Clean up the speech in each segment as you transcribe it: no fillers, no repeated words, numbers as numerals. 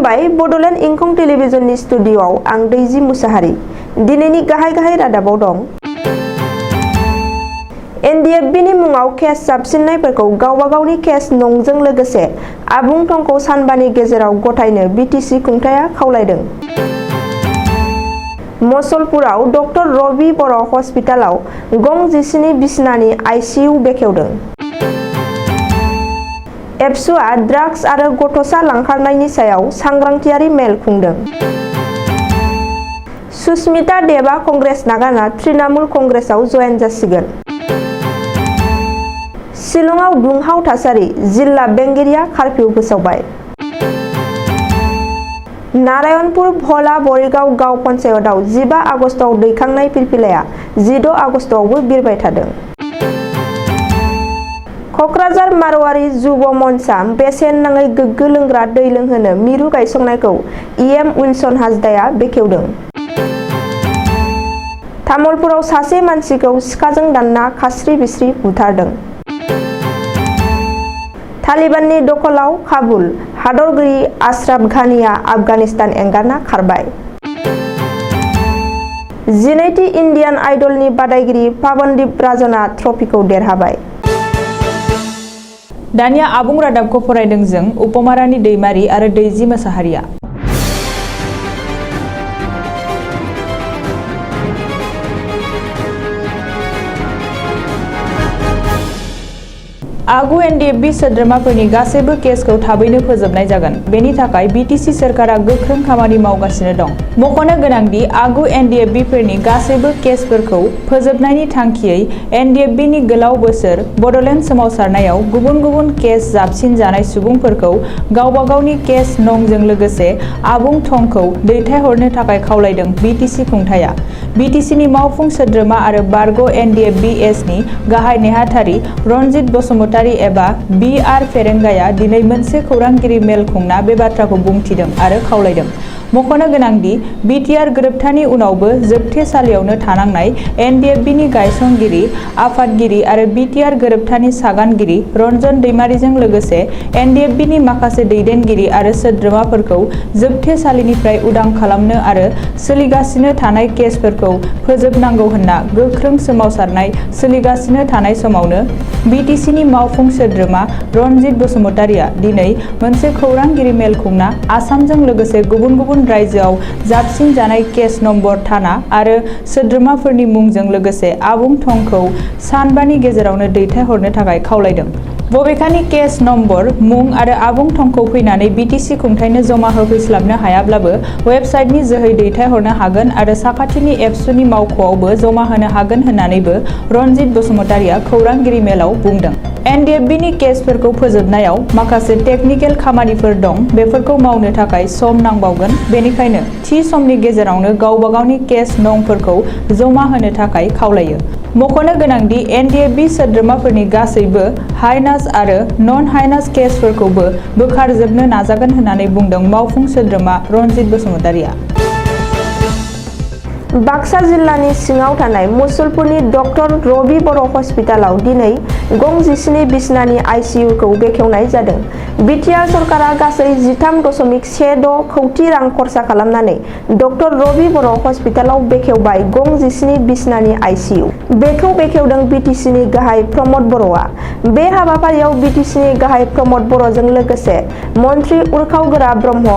खुलुमबाय बडलेण्ड इंखं टेलिभिजननि स्टुडिय'आव आं दैजि मुसाहारि। दिनैनि गाहाय रादाबाव दं। एनडिएफबिनि मुङाव केस जाबसिननायफोरखौ गावबा गावनि केस नंजों लोगोसे आबुं थंखौ सानबानि गेजेराव गथायनो बिटिसि खुंथाया खावलायदों। मसलपुराव डक्टर रबि बर' हस्पिटालाव गं 17 बिसनानि आइसिइउ बेखेवदों। एबसुआ ड्राग्स आरो गथ'सा लांखारनायनि सायाव सांग्रांथियारि मेल खुंदों। सुस्मिता देबआ कंग्रेस नागारना तृणमूल कंग्रेसआव जयेन जासिगोन। शिलंआव दुंहाव थासारि, जिल्ला बेंगिरिया कारफिउ फोसावबाय। नारायणपुर भला बरिगाव गाव पन्चायतआव 15 आगस्टआव दैखांनाय फिरफिलाया 16 आगस्टआवबो बिरबाय थादों। कक्राझार मारवारि जुब मन्चआ बेसेन नाङै गोग्गो लोंग्रा दै लोंहोनो मिरु गायसंनायखौ इएम उइलसन हाजदाया बेखेवदों। तामुलपुराव सासे मानसिखौ सिखाजों दानना खास्रि बिस्रि बुथारदों। तालिबाननि दखलाव काबुल, हादरगिरि आशराफ घानीआ आफगानिस्तान एंगारना खारबाय। 12थि इन्डियान आइडलनि बादायगिरि पावनदीप राजनआ ट्रफिखौ देरहाबाय। दानिया आबुं रादाबखौ फरायदों जों उपमारानि दैमारि आरो दैजि मोसाहारिया। आगु एनडिएफबि सोद्रोमाफोरनि गासैबो केसखौ थाबैनो फोजोबनाय जागोन। बेनि थाखाय बिटिसि सोरखारा गोख्रों खामानि मावगासिनो दं। मख'नो गोनांदि आगु एनडिएफबिफोरनि गासैबो केसफोरखौ फोजोबनायनि थांखियै एनडिएफबिनि गोलाव बोसोर बडलेण्ड सोमावसारनायाव गुबुन गुबुन केस जाबसिन जानाय सुबुंफोरखौ गावबा गावनि केस नंजों लोगोसे आबुं थंखौ दैथायहरनो थाखाय खावलायदों बिटिसि खुंथाया। बिटिसिनि मावफुं सोद्रोमा आरो बारग' एनडिएफबिएसनि गाहाय नेहाथारि रनजित बसुमतारी एबा बि.आर. फेरेंगाया दिनै मोनसे खौरांगिरि मेल खुंना बे बाथ्राखौ बुंथिदों आरो खावलायदों। मख'नो गोनांदि बिटिआर गोरोबथानि उनावबो जोबथेसालियावनो थानांनाय एनडिएफबिनि गायसनगिरि आफादगिरि आरो बिटिआर गोरोबथानि सागानगिरि रन्जन दैमारिजों लोगोसे एनडिएफबिनि माखासे दैदेनगिरि आरो सोद्रोमाफोरखौ जोबथेसालिनिफ्राय उदां खालामनो आरो सोलिगासिनो थानाय केसफोरखौ फोजोबनांगौ होनना गोख्रों सोमावसारनाय सोलिगासिनो थानाय समावनो बिटिसिनि मावफुं सोद्रोमा रनजित बसुमतारीआ दिनै मोनसे खौरांगिरि मेल खुंना आसामजों लोगोसे गुबुन गुबुन रायजोआव जाबसिन जानाय केस नम्बर थाना आरो सोद्रोमाफोरनि मुंजों लोगोसे आबुं थंखौ सानबानि गेजेरावनो दैथायहरनो थाखाय खावलायदों। बबेखानि केस नम्बर, मुं आरो आबुं थंखौ फैनानै बिटिसि खुंथायनो जमा होफैस्लाबनो हायाब्लाबो वेबसाइटनि जोहै दैथायहरनो हागोन आरो साखाथिनि एबसुनि मावख'आवबो जमा होनो हागोन होननानैबो रनजित बसुमतारीआ खौरांगिरि मेलाव बुंदों। एनडिएफबिनि केसफोरखौ फोजोबनायाव माखासे टेकनिकेल खामानिफोर दं, बेफोरखौ मावनो थाखाय सम नांबावगोन। बेनिखायनो थि समनि गेजेरावनो गावबा गावनि केस नंफोरखौ जमा होनो थाखाय खावलायो। मख'नो गोनांदि एनडिएफबि सोद्रोमाफोरनि गासैबो हाइनास आरो नन हाइनास केसफोरखौबो बोखारजोबनो नाजागोन होननानै बुंदों मावफुं सोद्रोमा रनजित बसुमतारीआ। बाक्सा जिल्लानि सिङाव थानाय मुसलपुरनि डक्टर रबि बर' हस्पिटालाव दिनै गं 17 बिसनानि आइसिइउखौ बेखेवनाय जादों। बिटिआर सरकारा गासै 13.16 कौटि रां खरसा खालामनानै डक्टर रबि बर' हस्पिटालाव बेखेवबाय गं 17 बिसनानि आइसिइउ। बेखौ बेखेवदों बिटिसिनि गाहाय प्रमद बर'आ। बे हाबाफारियाव बिटिसिनि गाहाय प्रमद बर'जों लोगोसे मन्त्रि उरखावगोरा ब्रह्म,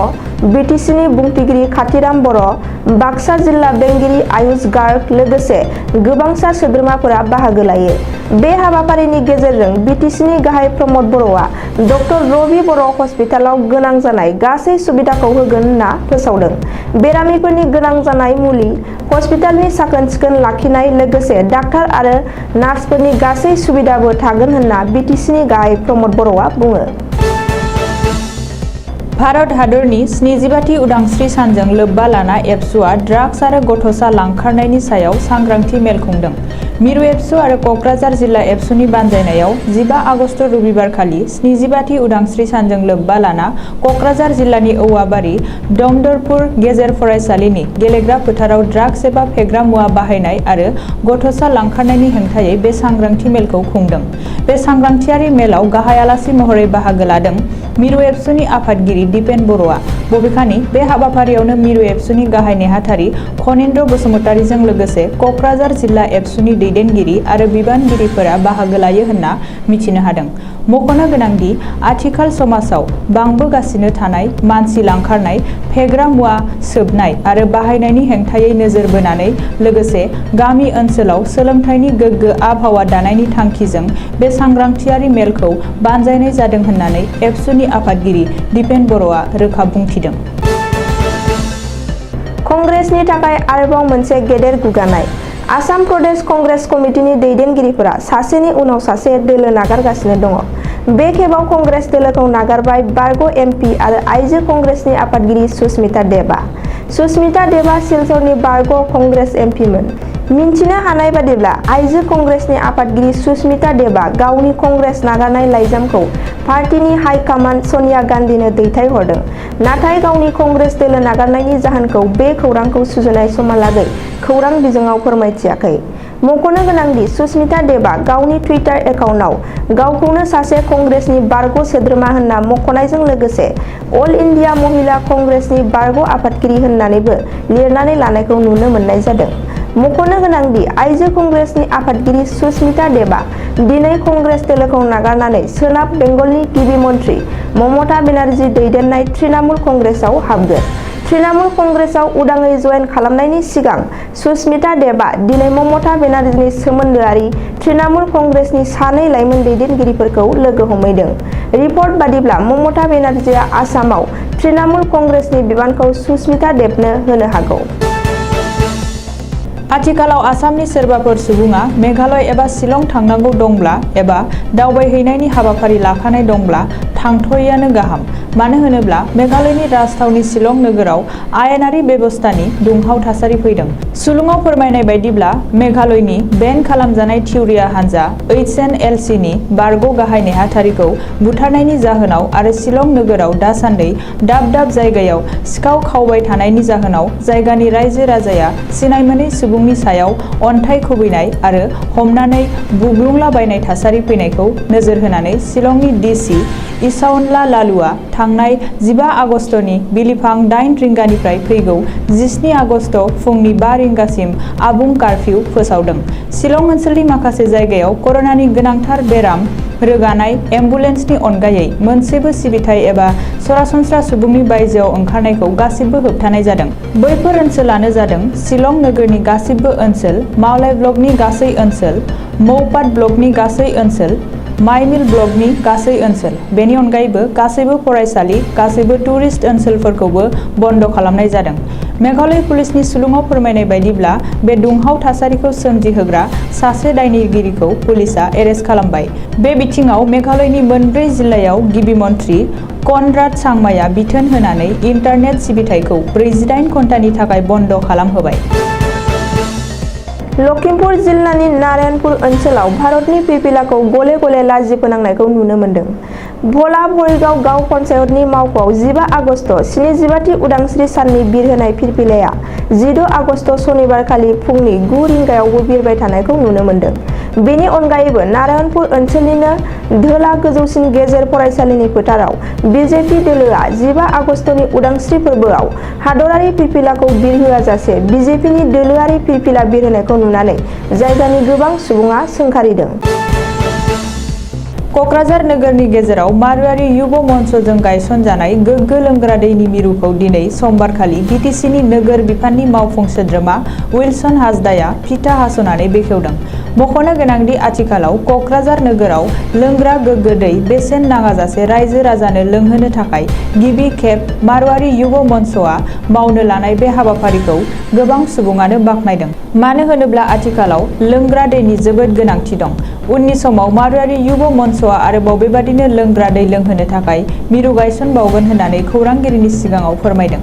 बिटिसिनि बुंथिगिरि खाथिराम बर', बाक्सा जिल्ला बेंगिरि आयुष गार्ग लोगोसे गोबांसा सोद्रोमाफोरा बाहागो लायो। बे हाबाफारिनि गेजेरजों बिटिसिनि गाहाय प्रमद बर'आ डक्टर रबि बर' हस्पिटालाव गोनां जानाय गासै सुबिदाखौ होगोन होनना फोसावदों। बेरामिफोरनि गोनां जानाय मुलि, हस्पिटालनि साखोन-सिखोन लाखिनाय लोगोसे डाक्टार आरो नार्सफोरनि गासै सुबिदाबो थागोन होनना बिटिसिनि गाहाय प्रमद बर'आ बुङो। भारत हादरनि 75थि उदांस्रि सानजों लोब्बा लाना एबसुआ ड्राग्स आरो गथ'सा लांखारनायनि सायाव सांग्रांथि मेल खुंदों। मिरु एबसु आरो कक्राझार जिल्ला एबसुनि बानजायनायाव 15 आगस्ट रबिबारखालि 75थि उदांस्रि सानजों लोब्बा लाना कक्राझार जिल्लानि औवाबारि दमदरपुर गेजेर फरायसालिनि गेलेग्रा फोथाराव ड्राग्स एबा फेग्रा मुवा बाहायनाय आरो गथ'सा लांखारनायनि हेंथायै बे सांग्रांथि मेलखौ खुंदों। बे सांग्रांथियारि मेलाव गाहाय आलासि महरै बाहागो लादों मिरु एबसुनि आफादगिरि आफादगिरि दिपेन बर'आ। बबेखानि बे हाबाफारियावनो मिरु एबसुनि गाहाय नेहाथारि खनीन्द्र बसुमतारीजों लोगोसे कक्राझार जिल्ला एबसुनि दैदेनगिरि आरो बिबानगिरिफोरा बाहागो लायो होनना मिथिनो हादों। मख'नो गोनांदि आथिखाल समाजाव बांबोगासिनो थानाय मानसि लांखारनाय, फेग्रा मुवा सोबनाय आरो बाहायनायनि हेंथायै नोजोर बोनानै लोगोसे गामि ओनसोलाव सोलोंथाइनि गोग्गो आबहावा दानायनि थांखिजों बे सांग्रांथियारि मेलखौ बानजायनाय जादों होननानै एबसुनि आफादगिरि दिपेन बर'आ रोखा बुंथिदों। कंग्रेसनि थाखाय आरोबाव मोनसे गेदेर गुगानाय। आसाम प्रदेश कंग्रेस कमिटिनि दैदेनगिरिफोरा सासेनि उनाव सासे दोलो नागारगासिनो दङ। बे खेबाव कंग्रेस दोलोखौ नागारबाय बारग' एमपि आरो आइजो कंग्रेसनि आफादगिरि सुस्मिता देबआ। सुस्मिता देबआ सिलचरनि बारग' कंग्रेस एमपिमोन। मिन्थिनो हानाय बादिब्ला आइजो कंग्रेसनि आफादगिरि सुस्मिता देबआ गावनि कंग्रेस नागारनाय लाइजामखौ पार्टीनि हाइकमान्ड सनिया गान्धीनो दैथायहरदों। नाथाय गावनि कंग्रेस दोलो नागारनायनि जाहोनखौ बे खौरांखौ सुजुनाय समहालागै खौरां बिजोङाव फोरमायथियाखै। मख'नो गोनांदि सुस्मिता देबआ गावनि टुइटार एकाउन्टआव गावखौनो सासे कंग्रेसनि बारग' सोद्रोमा होनना मख'नायजों लोगोसे अल इन्डिया महिला कंग्रेसनि बारग' आफादगिरि होननानैबो लिरनानै लानायखौ नुनो मोननाय जादों। मख'नो गोनांदि आइजो कंग्रेसनि आफादगिरि सुस्मिता देबआ दिनै कंग्रेस दोलोखौ नागारनानै सोनाब बेंगलनि गिबि मन्थ्रि ममता बेनार्जी दैदेननाय तृणमूल कंग्रेसआव हाबगोन। तृणमूल कंग्रेसआव उदाङै जयेन खालामनायनि सिगां सुस्मिता देबआ दिनै ममता बेनार्जीनि सोमोन्दोआरि तृणमूल कंग्रेसनि सानै लाइमोन दैदेनगिरिफोरखौ लोगो हमहैदों। रिपर्ट बादिब्ला ममता बेनार्जीआ आसामाव तृणमूल कंग्रेसनि बिबानखौ सुस्मिता देबनो होनो हागौ। आथिखालाव आसामनि सोरबाफोर सुबुङा मेघालय एबा शिलं थांनांगौ दंब्ला एबा दावबायहैनायनि हाबाफारि लाखानाय दंब्ला थांथ'यैआनो गाहाम। मानो होनोब्ला मेघालयनि राजथावनि शिलं नोगोराव आयेनारि बेबस्थानि दुंहाव थासारि फैदों। सुलुङाव फोरमायनाय बायदिब्ला मेघालयनि बेन खालामजानाय थिउरिया हानजा HNLC-नि बारग' गाहाय नेहाथारिखौ बुथारनायनि जाहोनाव आरो शिलं नोगोराव दासान्दि दाब दाब जायगायाव सिखाव खावबाय थानायनि जाहोनाव जायगानि रायजो राजाया सिनाय मोनै सुबुंनि सायाव अन्थाइ खुबैनाय आरो हमनानै बुग्लुंलाबायनाय थासारि फैनायखौ नोजोर होनानै शिलंनि DC इसाउनला लालुआ थांनाय 15 आगस्तनि बिलिफां 8 रिंगानिफ्राय फैगौ 17 आगस्त फुंनि 5 रिंगासिम आबुं कार्फ्यु फोसावदों। शिलं ओनसोलनि माखासे जायगायाव कर'नानि गोनांथार बेराम रोगानाय एम्बुलेन्सनि अनगायै मोनसेबो सिबिथाइ एबा सरासनस्रा सुबुंनि बायजोआव ओंखारनायखौ गासिबो होबथानाय जादों। बैफोर ओनसोलानो जादों शिलं नोगोरनि गासिबो ओनसोल, मावलाय ब्लकनि गासै ओनसोल, मौपात ब्लकनि गासै ओनसोल, माइमिल ब्लकनि गासै ओनसोल। बेनि अनगायैबो गासैबो फरायसालि, गासैबो टुरिस्ट ओनसोलफोरखौबो बन्द' खालामनाय जादों। मेघालय पुलिसनि सुलुङाव फोरमायनाय बायदिब्ला बे दुंहाव थासारिखौ सोमजिहोग्रा सासे दायनिगिरिखौ पुलिसआ एरेस्ट खालामबाय। बे बिथिङाव मेघालयनि मोनब्रै जिल्लायाव गिबि मन्थ्रि कनराड सांमाया बिथोन होनानै इन्टारनेट सिबिथायखौ 48 घन्टानि थाखाय बन्द' खालामहोबाय। लखिमपुर जिल्लानि नारायणपुर ओनसोलाव भारतनि फिरफिलाखौ गले गले लाजि फोनांनायखौ नुनो मोन्दों। भला भरिगाव गाव पन्चायतनि मावख'आव 15 आगस्त 75थि उदांस्रि साननि बिरहोनाय फिरफिलाया 16 आगस्त सनिबारखालि फुंनि 9 रिंगायावबो बिरबाय थानायखौ नुनो मोन्दों। बेनि अनगायैबो नारायणपुर ओनसोलनिनो धोला गोजौसिन गेजेर फरायसालिनि फोथाराव बिजेपि दोलोआ 15 आगस्तनि उदांस्रि फोरबोआव हादरारि फिरफिलाखौ बिरहोआजासे बिजेपिनि दोलोआरि फिरफिला बिरहोनायखौ नुनानै जायगानि गोबां सुबुङा सोंखारिदों। कक्राझार नोगोरनि गेजेराव मारुआरि युब मन्चजों गायसनजानाय गोग्गो लोंग्रा दैनि मिरुखौ दिनै समबारखालि बिटिसिनि नोगोर बिफाननि मावफुं सोद्रोमा उइलसन हाजदाया फिथा हास'नानै बेखेवदों। मख'नो गोनांदि आथिखालाव कक्राझार नोगोराव लोंग्रा गोग्गो दै बेसेन नाङाजासे रायजो राजानो लोंहोनो थाखाय गिबि खेब मारुआरि युब मन्चआ मावनो लानाय बे हाबाफारिखौ गोबां सुबुङानो बाख्नायदों। मानो होनोब्ला आथिखालाव लोंग्रा दैनि जोबोद गोनांथि दं। उननि समाव मारुआरि युब मन्चआ आरोबाव बेबादिनो लोंग्रा दै लोंहोनो थाखाय मिरु गायसनबावगोन होननानै खौरांगिरिनि सिगाङाव फोरमायदों।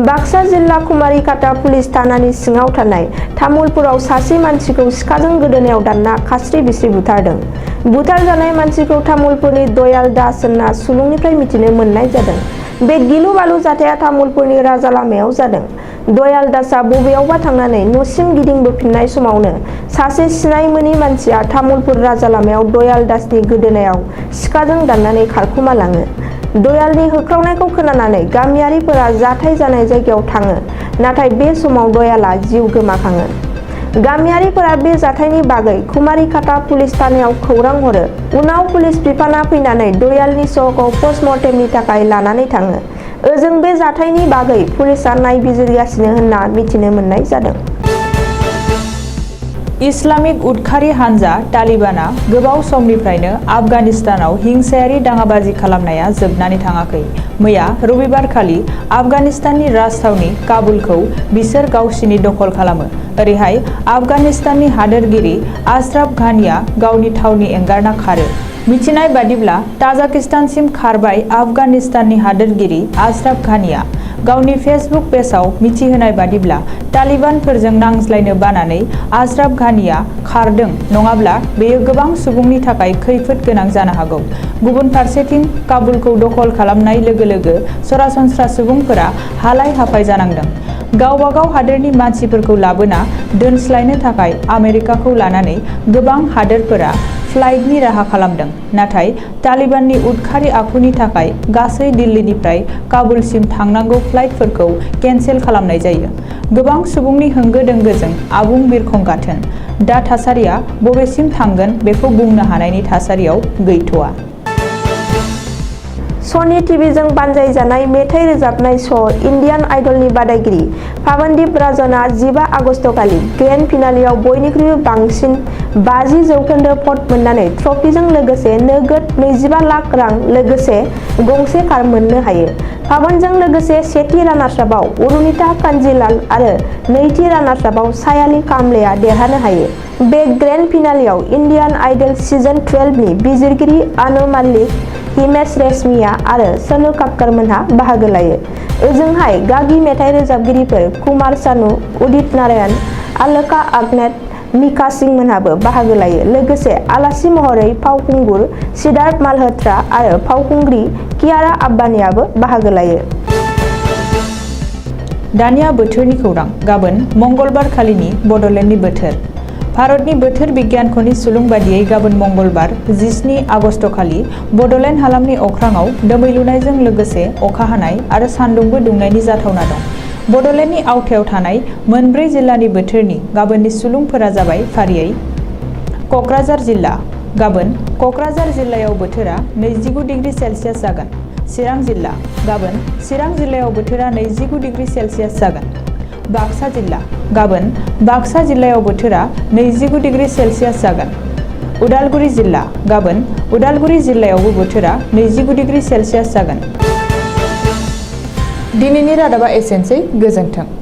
बाक्सा जिल्ला कुमारिकाटा पुलिस थानानि सिङाव थानाय तामुलपुराव सासे मानसिखौ सिखाजों गोदोनायाव दानना खास्रि बिस्रि बुथारदों। बुथारजानाय मानसिखौ तामुलपुरनि दयाल दास होनना सुलुंनिफ्राय मिथिनो मोननाय जादों। बे गिलु बालु जाथाया तामुलपुरनि राजा लामायाव जादों। दयाल दासआ बबेयावबा थांनानै न'सिम गिदिंबोफिननाय समावनो सासे सिनाय मोनै मानसिया तामुलपुर राजा लामायाव दयाल दासनि गोदोनायाव सिखाजों दाननानै खारखुमा लाङो। दयालनि होख्रावनायखौ खोनानानै गामियारिफोरा जाथाय जानाय जायगायाव थाङो, नाथाय बे समाव दयाला जिउ गोमाखाङो। गामियारिफोरा बे जाथायनि बागै कुमारीघाटा पुलिस थानायाव खौरां हरो। उनाव पुलिस बिफाना फैनानै दयालनि सहखौ पस्टमर्टेमनि थाखाय लानानै थाङो। ओजों बे जाथायनि बागै पुलिसआ नायबिजिरगासिनो होनना मिथिनो मोननाय जादों। इस्लामिक उदखारि हानजा तालिबानआ गोबाव समनिफ्रायनो आफगानिस्तानाव हिंसायारि दाङाबाजि खालामनाया जोबनानै थाङाखै। मैया रबिबारखालि आफगानिस्ताननि राजथावनि काबुलखौ बिसोर गावसिनि दखल खालामो। ओरैहाय आफगानिस्ताननि हादोरगिरि आशराफ घानीआ गावनि थावनि एंगारना खारो। मिथिनाय बादिब्ला ताजिकिस्तानसिम खारबाय आफगानिस्ताननि हादोरगिरि आशराफ घानीआ। गावनि फेसबुक पेजआव मिथिहोनाय बादिब्ला तालिबानफोरजों नांज्लायनो बानानै आशराफ घानीआ खारदों, नङाब्ला बेयो गोबां सुबुंनि थाखाय खैफोद गोनां जानो हागौ। गुबुन फारसेथिं काबुलखौ दखल खालामनाय लोगो लोगो सरासनस्रा सुबुंफोरा हालाय-हाफाय जानांदों। गावबागाव हादोरनि मानसिफोरखौ लाबोना दोनस्लायनो थाखाय आमेरिकाखौ लानानै गोबां हादोरफोरा फ्लाइटनि राहा खालामदों, नाथाय तालिबाननि उदखारि आखुनि थाखाय गासै दिल्लीनिफ्राय काबुलसिम थांनांगौ फ्लाइटफोरखौ केनसेल खालामनाय जायो। गोबां सुबुंनि होंगो-दोंगोजों आबुं बिरखं गाथोन। दा थासारिया बबेसिम थांगोन बेखौ बुंनो हानायनि थासारियाव गैथ'आ। सनि टिभिजों बानजायजानाय मेथाइ रोजाबनाय श' इन्डियान आइडलनि बादायगिरि पावनदीप राजनआ 15 आगस्तखालि ग्रेन्ड फिनालेआव बयनिख्रुइबो बांसिन 50% भट मोननानै ट्रफीजों लोगोसे नोगोद 25 लाख रां लोगोसे गंसे कार मोननो हायो। पावनजों लोगोसे सेथि रानार्सआपआव अरुणिता कान्जीलाल आरो नैथि रानार्सआपआव सायाली कामब्लेआ देरहानो हायो। बे ग्रेन्ड फिनालेआव इन्डियान आइडल सिजन 12 नि बिजिरगिरि अनु मल्लिक, हिमेश रेशमिया आरो सोनू कक्कर मोनहा बाहागो लायो। ओजोंहाय गागि मेथाइ रोजाबगिरिफोर कुमार सानू, उदित नारायण, अलका याग्निक, मिका सिंह मोनहाबो बाहागो लायो। लोगोसे आलासि महरै फावखुंगुर सिद्धार्थ मालहोत्रा आरो फावखुंग्रि कियारा आडवाणीआबो बाहागो लायो। दानिया बोथोरनि खौरां। गाबोन मंगलबार खालिनि बड'लेण्डनि बोथोर। भारतनि बोथोर बिगियानख'नि सुलुं बादियै गाबोन मंगलबार 17 आगस्तखालि बड'लेण्ड हालामनि अख्राङाव दोमैलुनायजों लोगोसे अखा हानाय आरो सान्दुंबो दुंनायनि जाथावना दं। बड'लेण्डनि आवथायाव थानाय मोनब्रै जिल्लानि बोथोरनि गाबोननि सुलुंफोरा जाबाय फारियै क'क्राझार जिल्ला। गाबोन क'क्राझार जिल्लायाव बोथोरा 29 डिग्री सेल्सियास जागोन। चिरां जिल्ला। गाबोन चिरां जिल्लायाव बोथोरा 29 डिग्री सेल्सियास जागोन। बाक्सा जिल्ला। गाबोन बाक्सा जिल्लायाव बोथोरा 29 डिग्री सेल्सियास जागोन। उदालगुरि जिल्ला। गाबोन उदालगुरि जिल्लायावबो बोथोरा 29 डिग्री सेल्सियास जागोन। दिनैनि रादाबा एसेनोसै। गोजोन्थों।